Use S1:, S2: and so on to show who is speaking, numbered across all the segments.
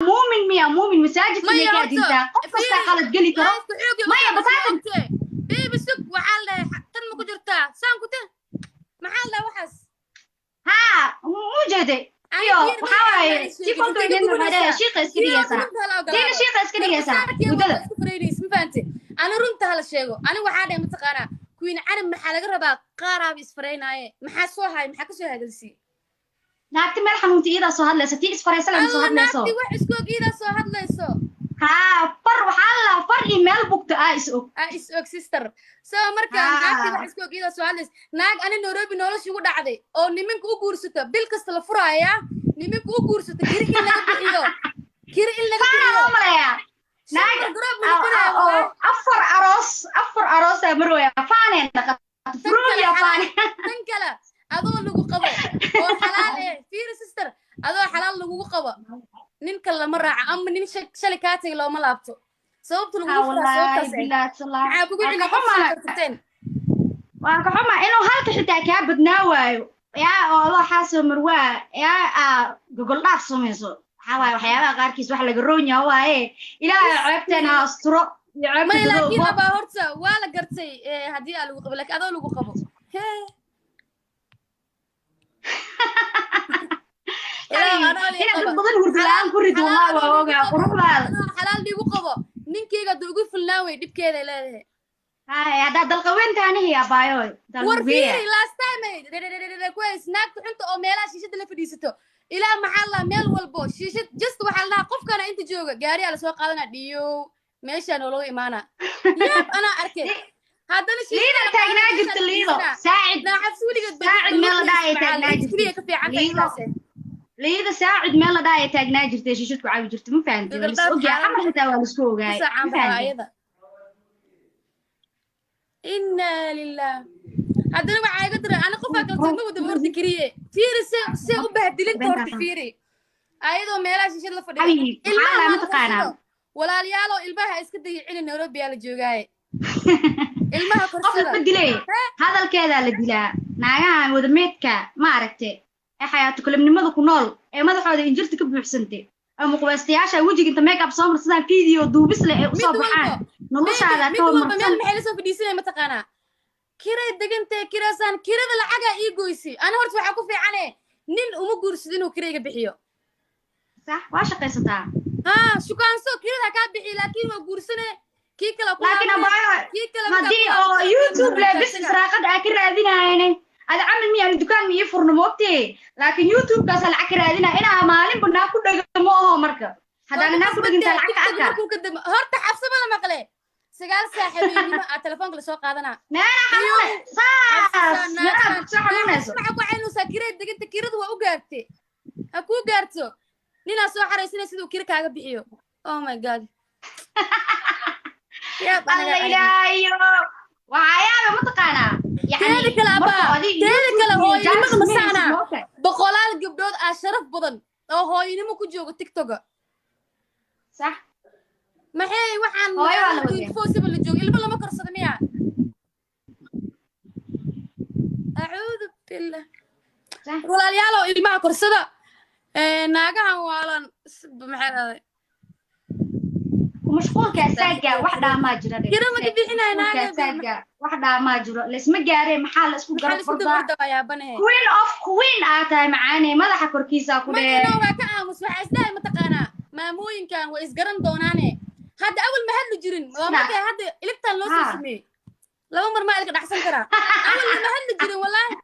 S1: Muumin miya? Muumin masaajidka
S2: Maya,
S1: miyay ka
S2: horta,
S1: adintaa? Qof kastaa
S2: fiiri,
S1: qalad geli karo.
S2: Live-ka xoogay u
S1: Maya,
S2: soo
S1: batatan.
S2: gashay. Baby, sug, waxaa la dhahay tan ma ku jirtaa saan ku te, maxaa la dhahay waxaas?
S1: Haa, mu jeeday.
S2: Ani
S1: Iyo
S2: fiir,
S1: waxaa
S2: magaca
S1: waaye
S2: ma
S1: si
S2: sheegin,
S1: kolka
S2: intay
S1: idin waxay dhahay
S2: gubanaysaa.
S1: shiiqa iska
S2: Fiir,
S1: dhigaysaa,
S2: runta hala
S1: tiina
S2: ogolaado.
S1: shiiqa iska dhigaysaa
S2: Garbasaarkii
S1: muddada.
S2: wada isku faraynaysa, ma fahante? Ani runta hala sheego. Ani waxaa dhahay, mataqaanaa, Queen Canab maxaa laga rabaa? Qaaraaba isfaraynaaye, maxaa soo hay, maxaa kasoo hagalsiiye?
S1: Naagti meel xanuunta iyadaa soo hadlaysa, tii isfaraysala ma soo
S2: Alla,
S1: hadlayso.
S2: Naagti wax isku og iyadaa soo hadlayso.
S1: Haa, far waxaa la far iyo meel bugta aa is og.
S2: Ah, is og, sister. So marka
S1: Haa.
S2: naagti wax isku og iyadaa soo hadlayso. Naag ani Nairobi nolosha ugu dhacday oo nimanka u guursato, bil kasta la furaaya, nimanka u guursato, kiri in laga bixiyo, kiri in laga
S1: Faana
S2: bixiyo.
S1: Loo maleeyaa naag
S2: Shukr garoob lagu furaayo,
S1: oo
S2: walahi.
S1: Afar aroos, afar aroosaa marwaya, faanee dhaqato.
S2: Tan kale
S1: Furuuya faane.
S2: Tan kale, adoo lagu qabo oo xalaal eh, fiiri sister, adoo xalaal lagugu qabo, ninka lama raaco ama nin shalay kaa tagay looma laabto. Sababta
S1: Ha,
S2: lagugu furaa
S1: wallaahi
S2: sababtaas eh.
S1: Bilaahi talaa.
S2: Maxaa kugu
S1: Waa
S2: celiya
S1: ka
S2: qof soo
S1: xumaa.
S2: karsateen?
S1: Waan ka xumaa inuu halka xitaa kaa badnaa waayo yaa oo adoo xaasoo marwaa yaa aa gogol dhaaf samayso. Waxaa waaye waxyaabaha qaarkiis wax laga roon yaha waaye. Ilaahay ceebteena ha asturo iyo ceebta
S2: May, laakiin
S1: dadoobo.
S2: Abaa, horta waa la gartay haddii aa lagu qabo, laakiin adoo lagu qabo. Hee. Ilaahu anoo lii
S1: Inaad dad
S2: qabo.
S1: badan hurdo la'aan ku rido,
S2: Xalaal
S1: wallahi waa
S2: anoo liigu
S1: ogaa
S2: qabo.
S1: Quruxdaada.
S2: Anoo xalaal liigu qabo, ninkeyga hadduu igu filnaan wey, dhibkeeday leedahay.
S1: Hay, haddaa dalqaweyntaanihi abaayoy
S2: War
S1: dalgugeeya.
S2: Fiiri, last time ay ku hays naagta xunta oo meelaha shiishada la fadhiisato, ilaa maxaa la meel walbo shiishad, just waxaa la dhahaa qofkana inta jooga gaariyaa lasoo qaadana dhiyow, meeshaa noologa imaana. Yaab, anaa arkay haddana.
S1: Liida taagnaa jirta, liido saacid.
S2: Naa xabsi weligeed.
S1: Saacid meel la dhahay taagnaa jirtay.
S2: Keliya ka fiican tahay
S1: Liido.
S2: intaas.
S1: Liida saacid meel la dhahay taagnaa jirtay, shiishad ku caawi jirtay, ma fahamtay? Waa lis ogyahay, xamar xitaa waa lisku ogaay,
S2: kusoo
S1: ma
S2: caanbaxaa
S1: fahamtay?
S2: Ayada, inaa lilah. Haddana waxaa iga daran ani qofaa kala ma wada ordi kariye. Fiiri se u bahdilinta horta, fiiri ayadoo meelaha shishad la fadhiyo.
S1: Xabiib, maxaa
S2: Ilmaha
S1: laa
S2: waa la
S1: mataqaanaa?
S2: korsado. Walaalayaalow, ilmaha iska dayicini, Nairobi aa la joogaaye, ilmaha
S1: Qof
S2: korsada.
S1: lama dilay, hadalkeedaa la dilaa. Naagahan wadameedka ma aragte ee xayaato kalimnimada ku nool ee madaxooda injirta ka buuxsantay ee muqbaystayaasha wejiga inta make up soo marsadaan, video duubis leh ee usoo
S2: Mid
S1: baxaan
S2: walbo
S1: noloshaada
S2: mid
S1: ka
S2: walba meel
S1: horumarsan.
S2: Maxay la soo fadhiisanaya mataqaanaa? Kiray degantee, kiraasaan kirada lacagaa ii goysi. Ani horta waxaa ku fiicane nin uma guursado inuu kirayga bixiyo.
S1: Sax, waa shaqaysataa.
S2: Haa, shukaanso, kirada kaa bixiyo, laakiin waa guursane kii kale ku
S1: Laakiin
S2: laabane,
S1: abaayo,
S2: kii kale markaa
S1: haddii
S2: ku
S1: oo
S2: laabto,
S1: YouTube le
S2: markaa
S1: bis
S2: isaga.
S1: Israaqad aa ka raadinaayane, ada camal miyaan dukaan ma ii furno moogtee? Laakiin YouTube-kaasa lacag ka raadinaya inaa maalinba naa ku dhaga ma aho. Marka haddaana naa ku dhagintaa lacag ka
S2: TikTok
S1: arkaa.
S2: Markuu ka damo horta xabsamada maqle, 9 saac habeenimo aa telefoonka lasoo qaadanaa.
S1: Meela xanuune saas, meelaha soo xanuunayso.
S2: Maxaa ku caynaysaa? Kirada deganta, kirada waa u gaartay, ha kuu gaarto. Ninaa soo xaraysanay siduu kira kaaga bixiyo. Oh my God, yaab anaga
S1: Alla
S2: aragna.
S1: Ilaahayo, waxaa yaaba mataqaanaa
S2: Teeda kale, abaa, teeda kale, hooyanimada masaana boqolaal gabdhood aa sharaf badan oo hooyanimo ku jooga TikToka.
S1: Sax.
S2: Maxay waxaan
S1: Hooyo waa la wadiyaa.
S2: 24/7 la joogo, ilmo lama korsado miya? Acuudu billah.
S1: Sax.
S2: Walaalayaalow, ilmaha korsada. Naagahan waalan maxay dhahday?
S1: Mashquulka asaaga wax dhaamaa jira dhe.
S2: Kira ma ka bixinayo
S1: Mashquulka
S2: naaga?
S1: Asaaga wax dhaamaa jiro, laysma gaaree, maxaa la isku
S2: Maxaa
S1: garab
S2: la isku
S1: fardaa?
S2: daba ordaa, yaabanahe.
S1: Queen of queen aa tahay, macaane, madaxa korkiisa ku dhee.
S2: Mayno, waa ka aamus. Waxaa isdahay mataqaanaa, maamooyinkan way isgaran doonaane. Hadda awal ma hadli jirin, waa
S1: Sida?
S2: Markay hadda iligtan loo soo
S1: Haa.
S2: sameeyey, laba mar maa ilka dhacsan karaa. Awal lama hadli jirin, wallaahi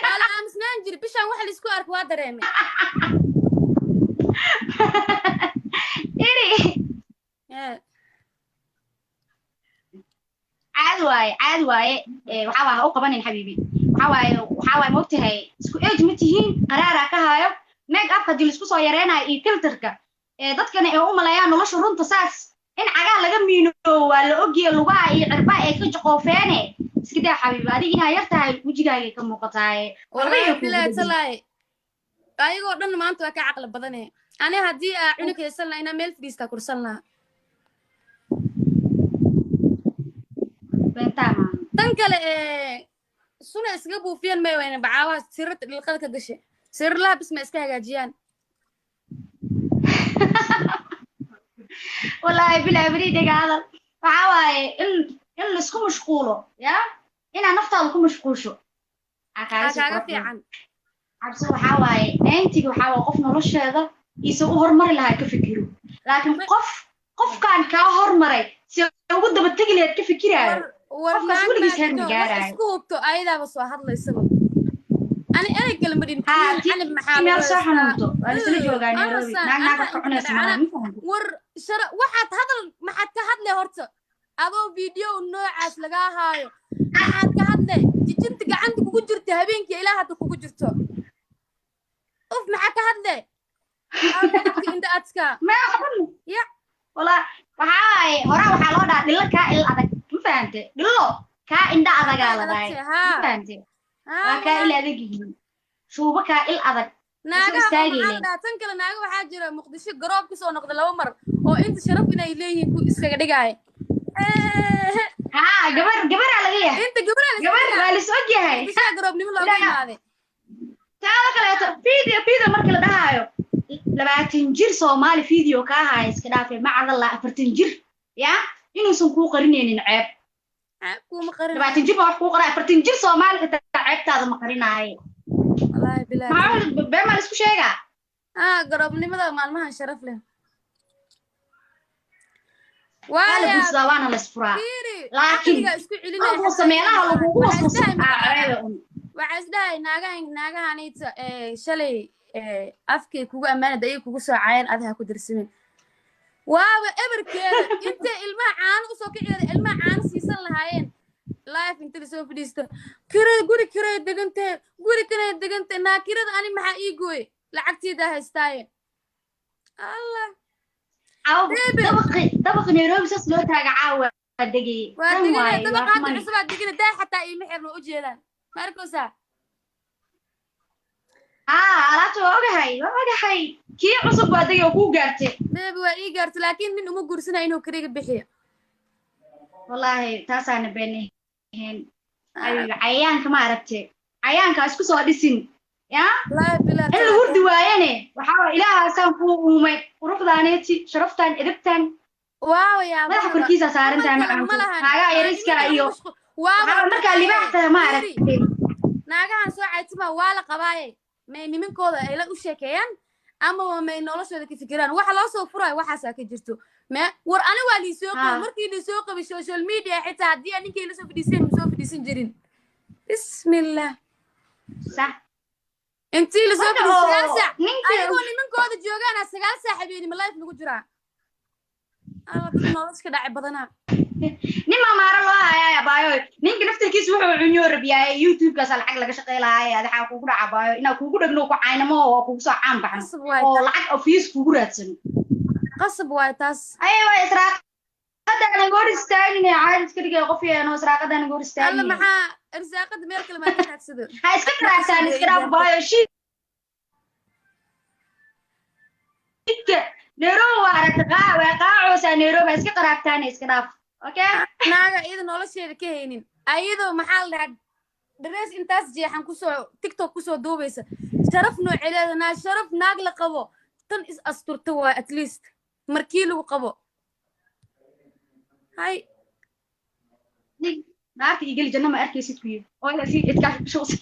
S2: waa la aamusnaan jiri. Bishaan waxa laisku arko waa dareemay.
S1: Iri. Caadi waaye, caadi waaye. Waxaa waaye ha u qabanin, xabiibi. Waxaa waaye moogtahay isku age ma tihiin, qaraaraa ka haayo. Make up haddii laisku soo yareynayo iyo filterka ee dadkana ay u maleeyaan nolosha runta saas in cagaha laga miinoobo, waa la ogyahay lugaha iyo cirbaha ay ka jaqoofeene. Iska daa, xabiibi, adiga inaa yar tahay wejigaagay ka muuqataaye. Waxba
S2: Wallaahi
S1: yay kuugu
S2: bilaahi
S1: dhegin.
S2: Talaahi, ayagoo dhan maanta waa ka caqli badane. Ani haddii aa cunug haysan lahaa, inaa meel fadhiistaa kursan lahaa.
S1: Beentaa maaha.
S2: Tan kale suna iskaga buufiyaan may wayna bacaawaha sirarta dhilqada ka gashay, sirarlaha bis ma iska hagaajiyaan.
S1: Wallaahi bilaa beriidhaga hadal. Waxaa waaye in laisku mashquulo, ya inaad naftaada ku mashquusho aa kaaga
S2: Aa
S1: sii
S2: kaaga
S1: qurux badan.
S2: fiican.
S1: Cabsi waxaa waaye 90-ga waxaa waaye qof nolosheeda iisa u horumari lahaa ka fikiro, laakiin qof qofkaan kaa hormaray si ugu daba tegi lahayd ka fikiraayo,
S2: war
S1: qofkaas
S2: naag
S1: weligiis
S2: maa
S1: heer ma
S2: jirto wax
S1: gaaraayo.
S2: Isku hubto ayadaaba soo hadlaysaba. Ani erey kale ma dhihin.
S1: Haa,
S2: Queen
S1: tii
S2: canab maxaa
S1: meel
S2: lagu
S1: soo
S2: haystaa?
S1: xanuunto waa laisla joogaa Nairobi.
S2: Arasaan
S1: Naag naag
S2: anaa
S1: wax ka
S2: inta
S1: cunaysa
S2: dhacana.
S1: malaha, ma fahamtid?
S2: War shara waxaad hadal maxaad ka hadle horta? Adoo video noocaas lagaa haayo maxaad ka hadle? Jijinta gacanta kugu jirta habeenkii ilaa hadda kugu jirto, uf, maxaa ka hadle? Dadka indha adka.
S1: Meel qaban.
S2: Ya.
S1: Walaa waxaa waaye horaa waxaa loo dhahaa dhillo kaa il adag, ma fahante? Dhillo kaa indha adagaa la dhahay, ma
S2: haa
S1: fahante?
S2: Haa.
S1: Waa kaa il adag yihiin, shuubo kaa il adag soo
S2: Naagaha oo maxaa
S1: istaagayleen.
S2: la dhahaa, tan kale naaga waxaa jira Muqdisho garoob kusoo noqday laba mar oo inta sharaf inay leeyihiin ku iskaga dhigaaya.
S1: Haa, gabar gabaraa laga yahay.
S2: Inta gabaraa la iska
S1: Gabar
S2: dhigaa.
S1: waa lis og yahay.
S2: Muqdishoha garoobnimo looga imaaday.
S1: Taada kaleeto video markii la dhahaayo 20 jir Soomaali video kaa haaya iska dhaafay, macadallah, 40 jir ya inuusan kuu qarinaynin ceeb.
S2: Ceeb kuuma qarin.
S1: 20 jir baa wax kuu qoray, 40 jir Soomaali xitaa ceebtaada ma qarinaaye.
S2: Wallaahi bilaahi.
S1: Maxaa been maa la isku sheegaa?
S2: Ah, garoobnimada maalmahan sharaf leh.
S1: Waa la
S2: Waaya.
S1: guursadaa waana la isfuraa.
S2: Fiiri.
S1: Laakiin
S2: Caqliga isku celinaya.
S1: Halkuusa meelaha lagugu
S2: Waxaa
S1: waswaso
S2: isdhahay
S1: aa
S2: mataqaanaa,
S1: ceebe un.
S2: Waxaa isdhahay naagahan naagahanayta shalay afkay kugu ammaanad ayay kugu soo caayeen, adiha ku dirsamin. Waaba eberkeeda intay ilmaha caano usoo kiceeda, ilmaha caano siisan lahaayeen, live inta lasoo fadhiisto, kirada guri kiray degantee, guri kanay degantee, naa kirada ani maxaa ii gooye? Lacagteedaa haystaaye, Allah.
S1: Caawa
S2: Bebe.
S1: Dabaqi Nairobi saas loo taaga caawa waa degay.
S2: Waa
S1: Tan
S2: degana
S1: waaye waa
S2: dabaqaadka
S1: xumani.
S2: Cusubaa degana daa xataa iima xirno, ujeedaan ma arkaysaa?
S1: Haa, alaabta waa ogahay, waa ogahay, kii cusub waa degay oo kuu gaartay.
S2: Baby, waa ii gaarta, laakiin nin uma guursanaya inuu kariga bixiyo.
S1: Wallaahi taasaana been ahayn. Ay, cayayaanka ma aragte, cayayaanka isku soo dhisin ya.
S2: Wallaahi bilaa.
S1: In la hurdi waayane waxaa waay ilaahaasaan kuu uumay quruxdaaneeti, sharaftan, edebtan.
S2: Waaw yaa.
S1: Madaxa korkiisa saarantahay macaanku naagaa yariska iyo
S2: waaba
S1: waxaa markaa libaax tahay, ma aragtay?
S2: Naagahan soo caytima waa la qabaaye, may nimankooda ay la u sheekeeyaan ama may noloshooda ka fikiraan? Waxa loo soo furayo waxaasaa ka jirto. Me war ani waa liisoo qabay. Markii liisoo qabay social media xitaa haddii aan ninkay la soo fadhiisan ma soo fadhiisan jirin, bismillah.
S1: Sax.
S2: Intii lasoo
S1: Marka
S2: fadhiis 9
S1: oo
S2: saac
S1: ninkii
S2: ayagoo nimankooda joogaana 9 saac habeenimo live lagu jiraa. Alla, dad nolosha ka dhacay badanaa.
S1: Nin maamaaro loo hayaa abaayo, ninka naftirkiisa wuxuu cunyoo rabyaay, YouTube-kaas lacag laga shaqey lahaay. Adaxaa kugu dhaca abaayo inaa kugu dhegno ku caynamo oo kugu soo caan baxno
S2: Qasab waay.
S1: oo lacag oo fiis kugu raadsano.
S2: Qasab waay taas.
S1: Ay waay, israaqada naga hor istaagine, caadi iska dhigay qof yeeno, israaqada naga hor
S2: Alla.
S1: istaagine.
S2: Maxaa irsaaqada meel kale maa ka raadsado?
S1: Ha iska qaraabtaan, iska dhaaf baayo shiidka Nairobi waa aragta qaa waa qaacoosaa Nairobi, ha iska qaraabtaan, iska dhaaf, okay.
S2: Naaga iyada nolosheeda ka haynin, ayadoo maxaa la dhahaa dharees intaas jeexan kusoo TikTok kusoo duubaysa, sharaf nooceleeda? Naa sharaf naag la qabo tan is asturta waay, at least markii lagu qabo hay.
S1: Naarta igeli, janno ma arkaysid ku yiri oo ila sii idkaa shuqs.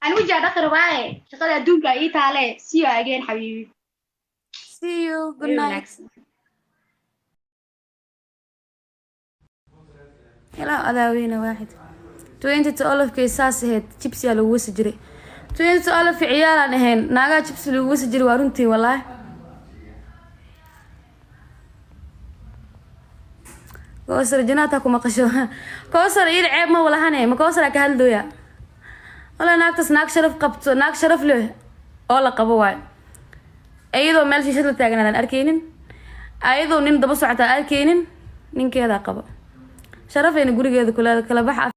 S1: Aan wajaa dhaqar waaye, shaqada adduunka ii taale. See you again, xabiibi.
S2: See you, good
S1: Very
S2: night.
S1: Relaxed.
S2: Ilaa adaaweyne waaxid 20 to olofkay saas ahayd, jibsiyaa lagu wasi jiray 20 to olofki, ciyaalaan ahayn, naagaha jibsi lagu wasi jiray, waa runtii wallaahi. Kowsar janaata ku maqasho, Kowsar iyada ceeb ma walahane, ma Kowsaraa ka hadlooya? Wala naagtaas naag sharaf qabto, naag sharaf leh oo la qabo waay. Iyadoo meel shiishad la taagan aan arkaynin, ayadoo nin daba socotaa arkaynin, ninkeedaa qabo, sharafayna gurigeeda kula kala baxa.